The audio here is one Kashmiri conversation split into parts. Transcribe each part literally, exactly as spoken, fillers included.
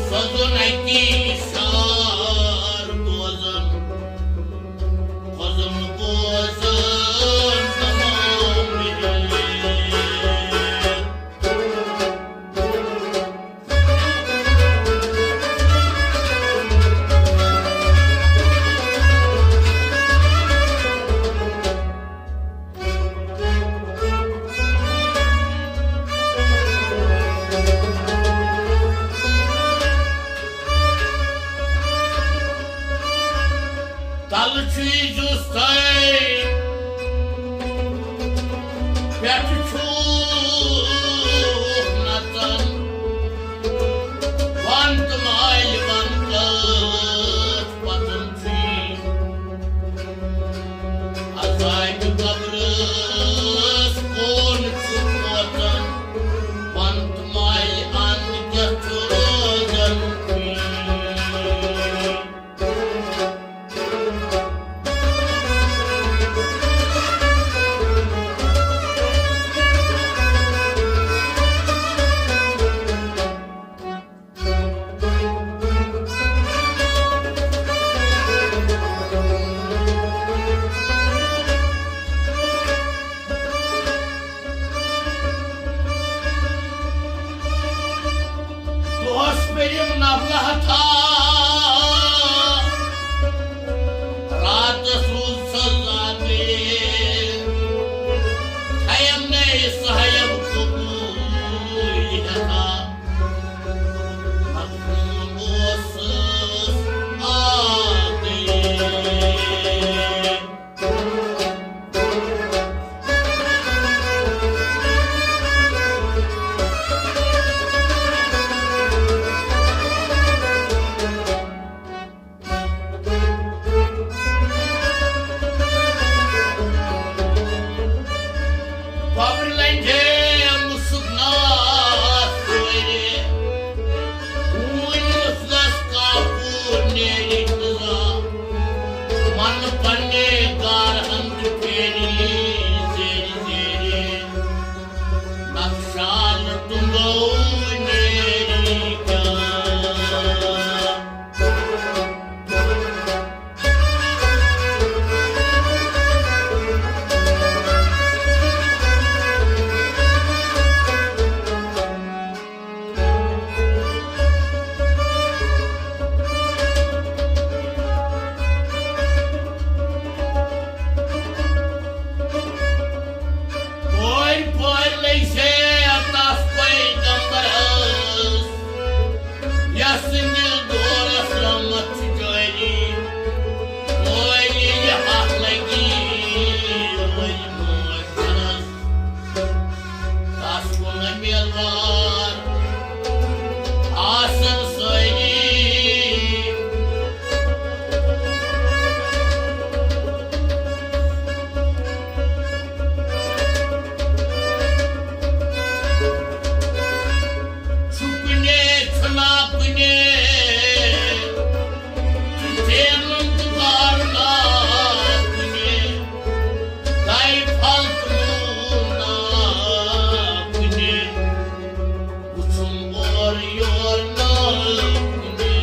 سوزُن اَکی اِشارٕ بوزُن، کھوژُن بوزُن تمام مِلِتھ۔ تلہٕ چھُ یہِ جُستَے، پٮ۪ٹھٕ چھُکھ نژان۔ وَن تہٕ مالہِ وَن کٔژ پَژَن چھُے۔ عذابِ قبرس کون چھُ کھوژان، وَن تہٕ مالہِ اَنٛد کیٛاہ چھُ روزان۔ دۄہس پٔرِم نفلہٕ ہتھا، راتس روٗد سزا بے۔ تھایم نے صاحب قبول ہتھا، مخدوم اوسُس آدے۔ قبر لنجے مُسُک ناس ژورِ، ہوٗنۍ مُسلس کاپوٗر نیرِ غذا، من پننہِ گارہن تہِ پھیرِ زیرِ زیرِ، نفشان تُلو نیرِ کیٛاہ۔ پورۍ پورۍ لٔگۍ سے تس پیغمبرس، یس سٕنٛدِس دورس رحمت چھُ جٲری۔ پورۍ ییٚلہِ ہتھ لگی، روزِ معاشرس تس کُن امیدوار آسن سٲری۔ چھُ کُنے، چھُنا کُنے، چھُ زینُن تہٕ مارُن آ کُنے۔ دَے پھل تہٕ نوٗن آ کُنے، وُچھُن اورٕ یور نا کُنے۔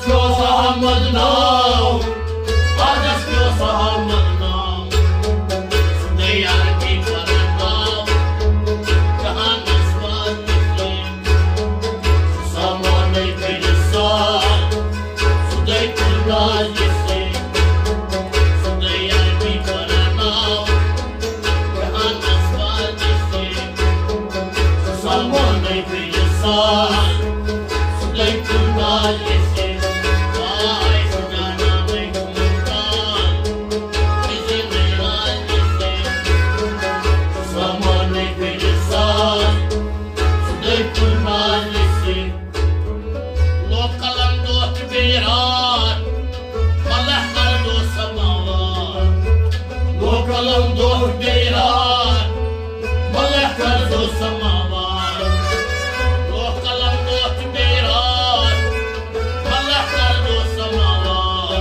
کیو سا احمد ناو، آزس کیو سا احمد ناو، سُہ دے عربی پرناو، جہانس واتہِ سُہ، سامانے کٔرِتھ ساز، سُہ دے پرناز یہِ سُہ، سُہ دے عربی پرناو، جہانس واتہِ سُہ، سامانے کٔرِتھ ساز۔ سُہ گٔے کُنال یَسہِ، آے سُہ جانا گٔے کُنال، بِزِ میرا یَسہِ، سامانے کٔرِتھ ساز۔ سُہ گٔے کُنال یَسہِ۔ لوٚگ قلم دۄہ تہٕ بیٚیہِ راتھ، ملہ کر دۄہ سماوار۔ لوٚگ قلم دۄہ تہٕ بیٚیہِ راتھ، ملہ کر دۄہ سماوار۔ لوٚگ قلم دۄہ تہٕ بیٚیہِ راتھ، ملہ کر دۄہ سماوار۔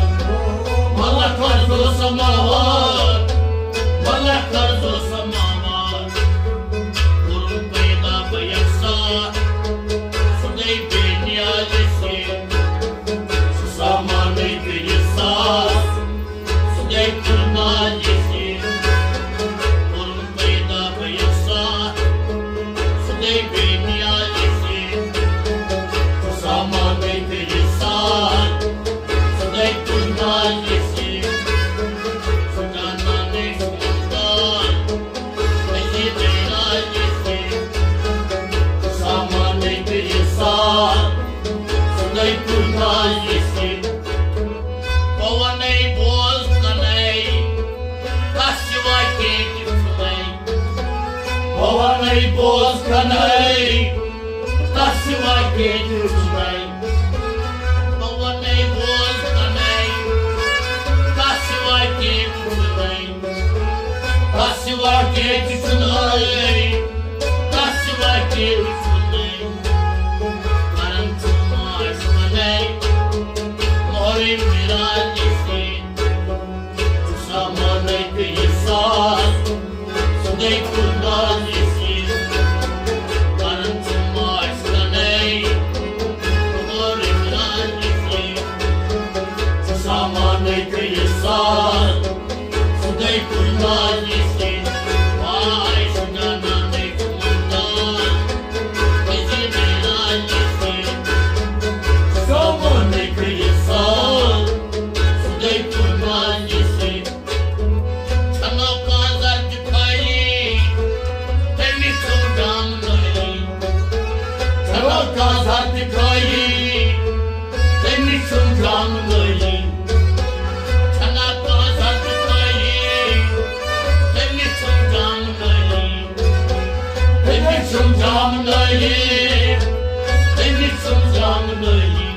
ملہ کر دۄہ سماوار، ملہ کر دۄہ سماوار۔ کوٚرُن پیدا بیک ساتھ، سُہ گٔے بے نیازِ سے۔ سُہ سامانے کٔرِتھ ساز، سُہ گٔے پُرناز یَسہِ۔ کوٚرُن پیدا بیک ساتھ، سُہ گٔے بے نیاز یَسہِ۔ سُہ سامانے کٔرِتھ ساز، سُہ گٔے پُرناز یَسہِ۔ سُہ جانانے سُہ مُمتاز، أزی میرا یَسہِ۔ سُہ سامانے کٔرِتھ ساز، سُہ گٔے پُرناز یَسہِ۔ بہٕ وَنَے بوز کَنَے، تَس سِوَے کینٛہہ تہِ چھُنَے۔ بہٕ وَنَے بوز کَنَے، تَس سِوَے کینٛہہ تہِ چھُنَے۔ بہٕ وَنَے بوز کَنَے، تَس سِوَے کینٛہہ تہِ چھُنَے۔ تَس سِوَے کینٛہہ تہِ چھُنَے۔ تَس سِوَے کینٛہہ تہِ چھُنَے۔ کران چھُ ماش وَنَے، مورِ مِراج یَسہِ۔ سُہ سامانے کٔرِتھ ساز، سُہ گٔے پُرناز یَسہِ۔ کران چھُ ماش وَنَے، مورِ مِراج یَسہِ۔ سُہ سامانے کٔرِتھ ساز، سُہ گٔے پُرناز یَسہِ۔ واے سُہ جانانے سُہ مُمتاز، أزی میرا یَسہِ۔ سامانے کٔرِتھ ساز، سُہ گٔے پُرناز یَسہِ۔ چھَنہٕ کانٛہہ زَر تہِ خٲلی، تٔمِس چھُم جام نٲلی۔ چھَنہٕ کانٛہہ زَر تہِ خٲلی، تٔمِس چھُم جام نٲلی۔ چھَنہٕ کانٛہہ زَر تہِ خٲلی، تٔمِس چھُم جام نٲلی۔ تٔمِس چھُم جام نٲلی، تٔمِس چھُم جام نٲلی۔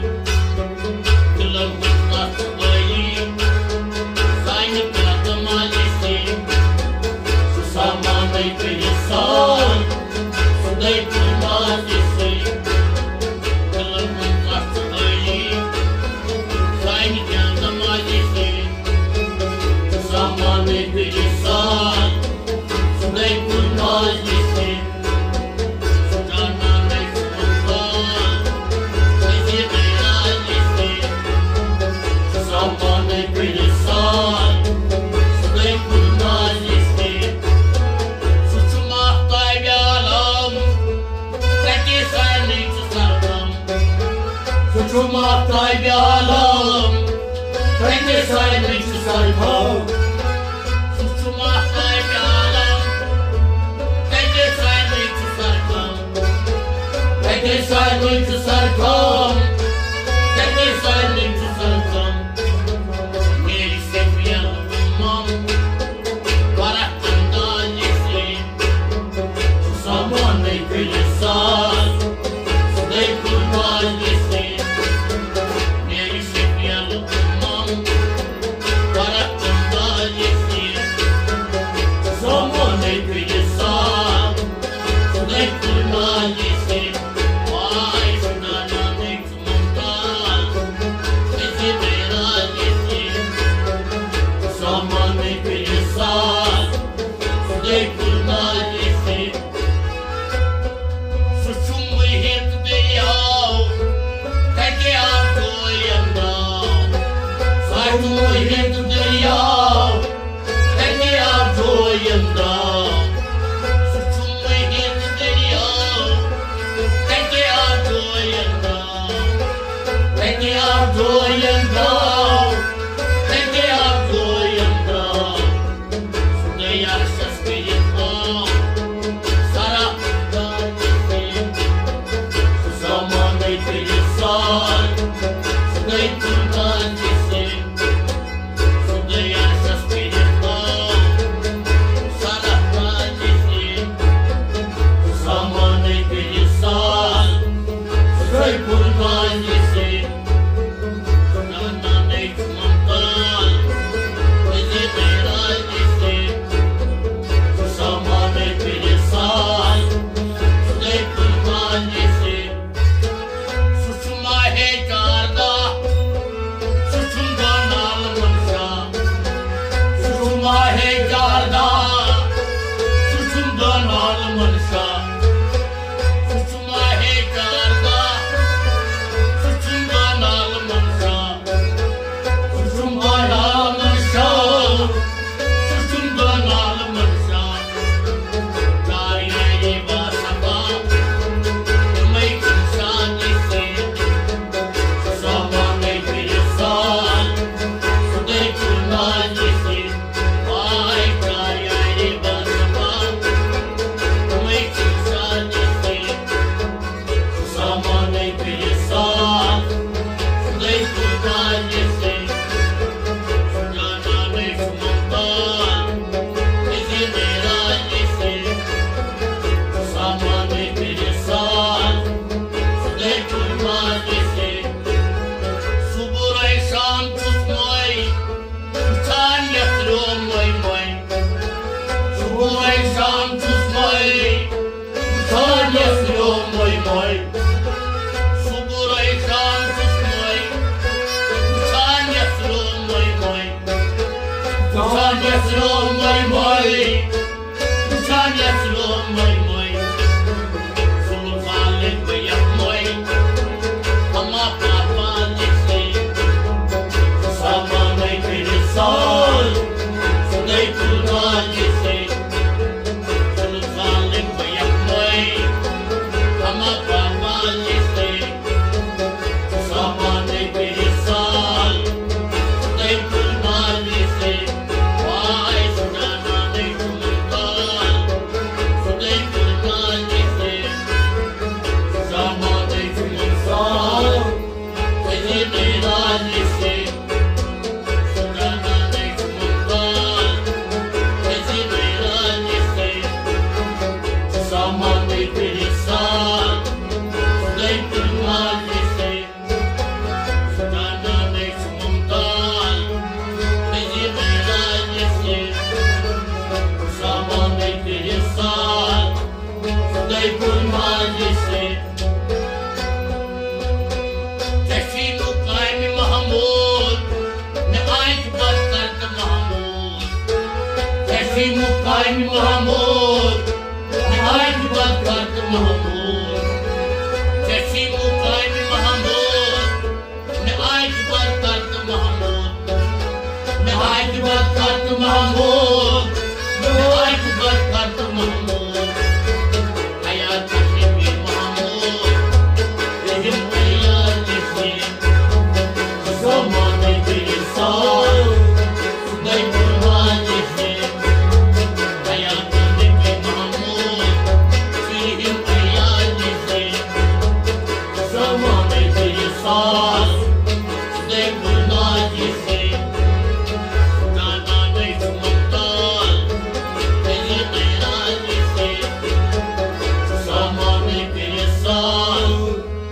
دِلَن ہٕنٛز کَتھ چھِ ٲیی، سانہِ پرٛٮ۪تھ ماجہِ سۭتۍ۔ سُہ سامانے کٔرِتھ سان، سُہ گٔے پُرناز یَسہِ۔ دِلَن ہٕنٛز کَتھ چھِ ٲیی، سانہِ پرٛٮ۪تھ ماجہِ سۭتۍ۔ سُہ سامانے کٔرِتھ سان، سُہ گٔے پُرناز یَسہِ۔ سُہ جانانے سُہ مُمتاز، أزی میرا یَسہِ۔ سُہ سامانے کٔرِتھ سان، سُہ گٔے پُرناز یَسہِ۔ سُہ چھُ ماہتابِ عالم، تَتی سارنٕے چھُ سرگم۔ سُہ چھُ ماہتابِ عالم، تَتی سارنٕے چھُ سرگم۔ سُہ چھُ ماہتابِ عالم، تَتے سارنٕے چھُ سرگم۔ تَتے سارنٕے چھُ سرگم۔ تَتے سارنٕے چھُ سرگم۔ میری سفید امم، ورق انداز یَسہِ۔ سامانے کٔرِتھ ساز، سُہ گٔے پُرناز یَسہِ۔ میری سفید امم، ورق انداز یَسہِ۔ سامانے کٔرِتھ ساز، سُہ گٔے پُرناز یَسہِ۔ واے سُہ جانانے سُہ گٔے قربان جسم، سُہ گٔے عرشس پٮ۪ٹھ پاو، سرف تاج جسم، سامانے پٮ۪ٹھ سال، سُہ گٔے قربان جسم، سُہ جانانے چھُ ممتاز، أزی معراج جسم، سُہ سامانے پٮ۪ٹھ سال، سُہ گٔے قربان جسم۔ سُہ چھُ ماہِ چاردہ، سُہ چھُنہٕ دۄن عالمن شاہ۔ سُہ چھُ ماہِ چاردہ، سُہ چھُنہٕ دۄن عالمن شاہ۔ سُہ چھُ ماہِ چاردہ، سُہ چھُنہٕ دۄن عالمن شاہ۔ سُہ چھُنہٕ دۄن عالمن شاہ۔ سُہ چھُنہٕ دۄن عالمن شاہ۔ چار یارِ باصفا، تِمے چھِ شادی سۭتۍ۔ سامانے پٮ۪ٹھ سال، سُہ گٔے قربان جسم۔ آے چار یارِ باصفا، تِمے چھِ شادی سۭتۍ۔ سامانے پٮ۪ٹھ سال، سُہ گٔے قربان جسم۔ سُہ جانانے چھُ ممتاز، أزی معراج جسم۔ سامانے پٮ۪ٹھ سال، سُہ گٔے قربان جسم۔ صبح رٲژ شام چھُس مٔے، وٕچھان یَتھ ریوٚو مٔے مٔے۔ صبح رٲژ شام چھُس مٔے، وٕچھان یَتھ ریوٚو مٔے مٔے۔ صبح رٲژ شام چھُس مٔے، وٕچھان یَتھ ریوٚو مٔے مٔے۔ وٕچھان یَتھ ریوٚو مٔے مٔے۔ وٕچھان یَتھ ریوٚو مٔے مٔے۔ ظُلُم ظالِم گٔے یَکمٔے۔ اما پاپا لِکھے۔ سامانے پٮ۪ٹھ سال، سُہ گٔے قربان جسم۔ ظُلُم ظالِم گٔے یَکمٔے۔ اما پاپا لِکھے۔ سامانے پٮ۪ٹھ سال، سُہ گٔے قربان جسم۔ واے سُہ جانانے چھُ ممتاز، سُہ گٔے قربان جسم۔ سامانے چھُ ممتاز، أزی معراج جسم۔ سُہ جانانے چھُ ممتاز، أزی معراج جسم۔ سامانے پٮ۪ٹھ سال، سُہ گٔے قربان جسم۔ سُہ جانانے چھُ ممتاز، أزی معراج جسم۔ سامانے پٮ۪ٹھ سال، سُہ گٔے قربان جسم۔ ژےٚ چھُے مقامِ محمود، مےٚ آیہِ برکت محمود۔ ژےٚ چھُے مقامِ محمود، مےٚ آیہِ برکت محمود۔ ژےٚ چھُے مقامِ محمود، مےٚ آیہِ برکت محمود۔ مےٚ آیہِ برکت محمود۔ مےٚ آیہِ برکت محمود۔ حیات نبی محمود۔ رحم اللہ نبی۔ زمانہٕ دِلہِ سال۔ سُہ گٔے قربان جسم۔ حیات نبی محمود۔ رحم اللہ نبی۔ زمانہٕ دِلہِ سال۔ سُہ گٔے قربان جسم۔ جانانے چھُ ممتاز، أزی معراج جسم۔ زمانہٕ دِلہِ سال۔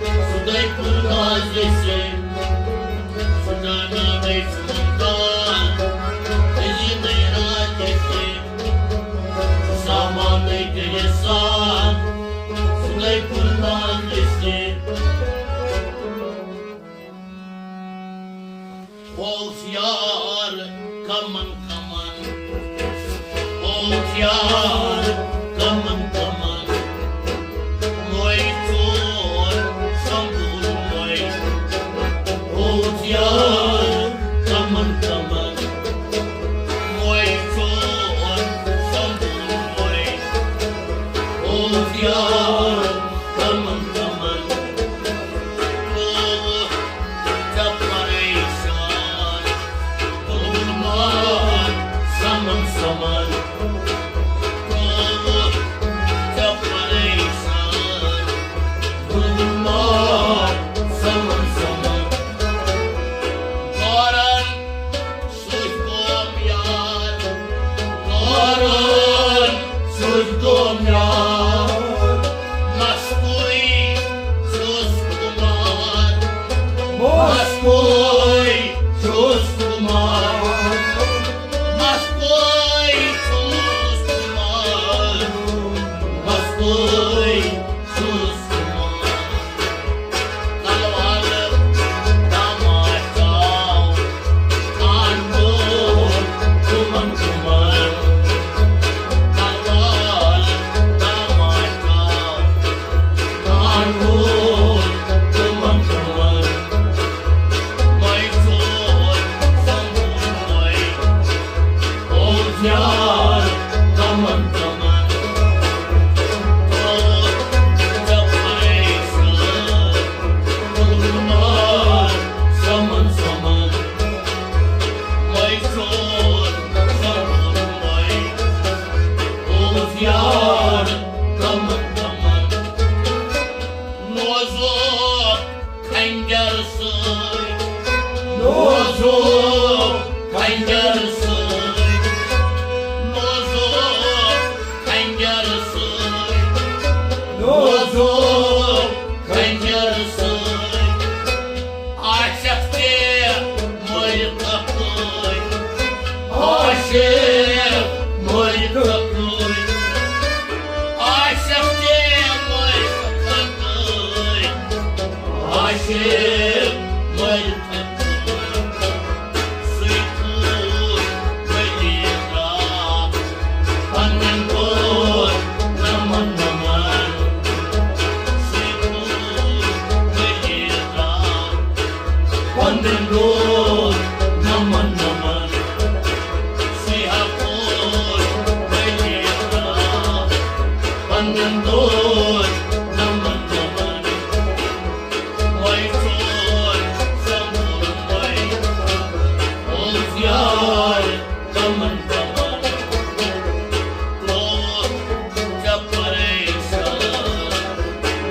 سُہ گٔے قربان جسم۔ سُہ جانانے چھُ ممتاز، أزی معراج جسم۔ زمانہٕ دِلہِ سال۔ سُہ گٔے قربان جسم۔ اوس یار کمن کمن، اوس یار کمن کمن، مۄے ژور سمبول مۄے۔ اوس یار کمن کمن، مۄے ژور سمبول مۄے۔ اوس یار کمن کمن، ترٛووُکھ ژےٚ پریشان۔ تُل مان مستوے چھُس تُمار، مستوے چھُس تُمار، مستوے چھُس تُمار۔ تلوار تماشاو، آن گوٚو تِمن تِمن۔ تلوار تماشاو، آن گوٚو تِمن تِمن۔ مے ژور سمبول مے، اوس یار تمن تمن۔ ژور ژےٚ پریشان، گُلمار سمن سمن۔ مے ژور سمبول مے، اوس یار تمن تمن۔ نوزو خنجر سۭتۍ، نوزو خنجر سۭتۍ، نوزو خنجر سۭتۍ، نوزو خنجر سۭتۍ۔ عاشق تہِ مٲرِتھ اکٲے، عاشق مٲرِتھ اکٲے، عاشق تہِ مٲرِتھ اکٲے۔ عاشق مٲرِتھ اکٲے۔ سُے کوٗر مٔلِکا، پنُن کوٗر نمن نمن۔ سُے کوٗر مٔلِکا، پنُن کوٗر نمن نمن۔ سُے ہا کوٗر مٔلِکا، پنُن کوٗر نمن نمن۔ وۄنۍ ژور سمبول وۄنۍ، اوس یار تمن تمن۔ ترٛووُکھ ژےٚ پریشان،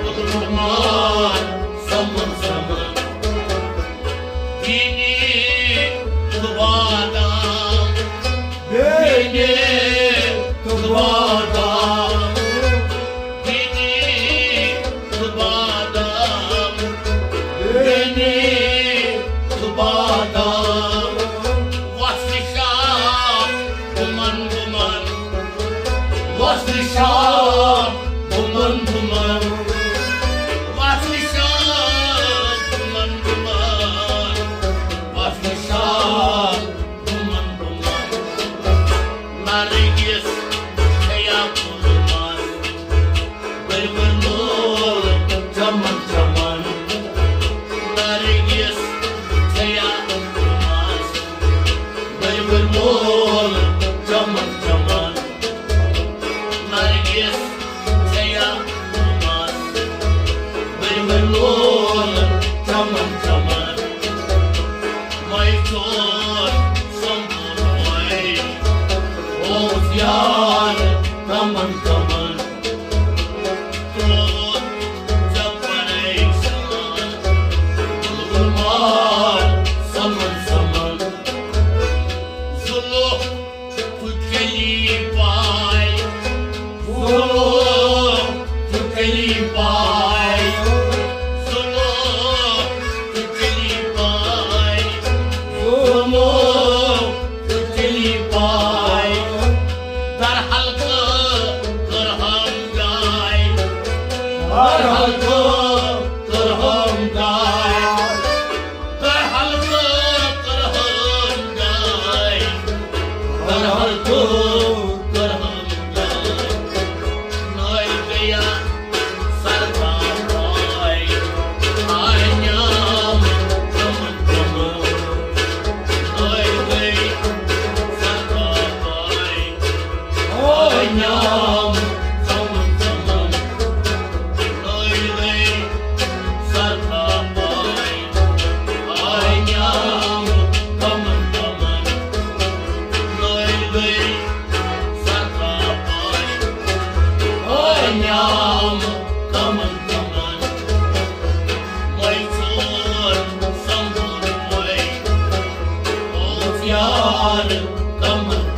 گُلمار سمن سمن۔ دینی تہٕ بادام، دینی تہٕ بادام، دینی تہٕ بادام، دینی تہٕ بادام۔ وۄتھ نِشاط گُمن گُمن، وۄتھ نِشاط گُمن گُمن، وۄتھ نِشاط گُمن گُمن، وۄتھ نِشاط گُمن گُمن۔ نرگس چھیا پھُلمس، بٔرۍ بٔرۍ لول چمن چمن۔ نرگس چھیا پھُلمس، بٔرۍ بٔرۍ لول چمن چمن۔ نرگس چھیا پھُلمس، بٔرۍ بٔرۍ لول چمن چمن۔ مے ژور سمبول مے، اوس یار تمن تمن۔ ترٛووُکھ ژےٚ پریشان، گُلمار سمن سمن۔ ظلم تہٕ چلی پاے، ظلم تہٕ چلی پاے، ظلم تہٕ چلی پاے، ظلم تہٕ چلی پاے۔ در حلقہٕ کٔرہم جاے، در حلقہٕ کٔرہم جاے، در حلقہٕ کٔرہم جاے، در حلقہٕ کٔرہم جاے۔ نٲلۍ گٔیا سرتا پاے، آے نیام تِمن تِمن۔ نٲلۍ گٔے سرتا پاے، آے نیام تِمن تِمن۔ نٲلۍ گٔے سرتا پاے، آے نیام تِمن تِمن۔ نٲلۍ گٔے سرتا پاے، آے نیام تِمن تِمن۔ مے ژور سمبول مے، اوس یار تِمن